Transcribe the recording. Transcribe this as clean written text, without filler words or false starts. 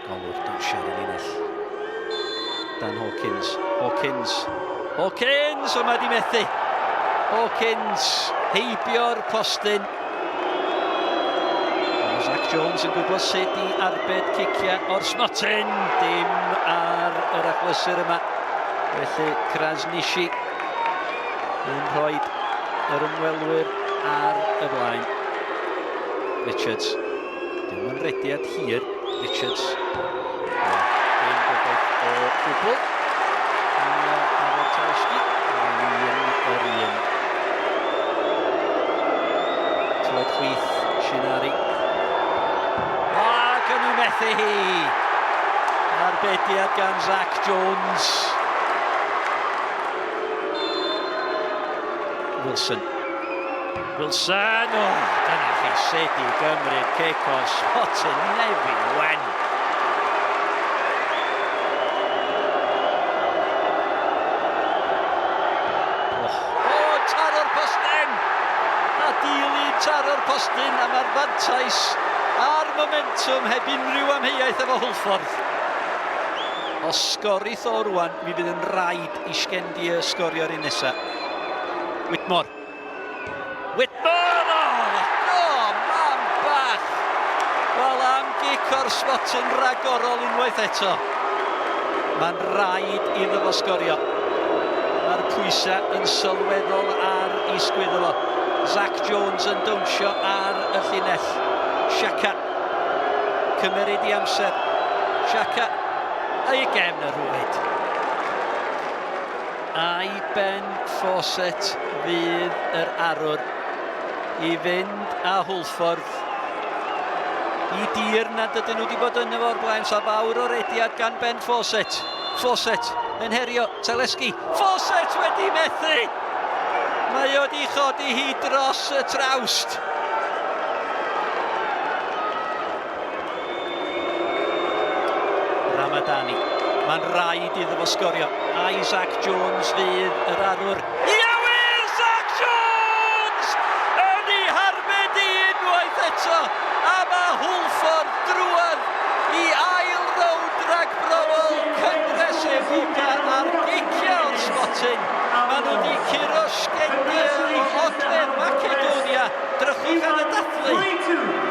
Golwr dawnsio ar y linell. Dan Hawkins. Hawkins. Hawkins! O, mae di methu. Hawkins heibio'r postyn. Mae Zach Jones yn gwybod sut i arbed ciciau o'r smotyn. Dim ar yr achlysur yma. Felly Krasniqi yn rhoi yr ymwelwyr ar y blaen. Richards. Dim yn rediad hir, Richards. Dim gobaith o gwbl. Abertaweski. Un yr un. Troed chwith, Shinari. Ac yn ei methu hi! Arbediad gan Zach Jones. Wilson. Wilson! O, dyna chi sut i gymryd cic o'r smotyn Nefyn Wen. Oh, oh taro'r postyn! A dilyn taro'r postyn a mae'r fantais a'r momentum heb unrhyw amheuaeth efo Hwlffordd. Os sgorith o rwan, mi fydd yn rhaid i Sgendia sgorio'r un nesaf. Whitmore. Whitmore! O, oh, mam bach! Wel, am gic o'r smotyn ragorol unwaith eto. Mae'n rhaid iddo fo sgorio. Mae'r pwysau yn sylweddol ar i sgwyddo fo. Zach Jones yn dawnsio ar y llinell. Xhaka. Cymeryd i amser. Xhaka. Ei gefn y rhwyd. Ai Ben Fawcett fydd yr arwr i fynd â Hwlffordd i dir nad ydyn nhw wedi bod yno fo o'r blaen. Sa fawr o rediad gan Ben Fawcett. Fawcett yn herio Teleski. Fawcett wedi methu! Mae o wedi chodi hi dros y trawst. Ramadani. Mae'n rhaid iddo fo sgorio. Isaac Jones fydd yr arwr. Ia wir! Zach Jones! Yn ei harbed i unwaith eto. A mae Hwlffordd drwodd i ail rownd ragbrofol Cyngres Efoca ar giciau o'r smotyn. Maen nhw wedi curo Sgendia o Ogledd Macedonia. Drychwch ar y dathlu.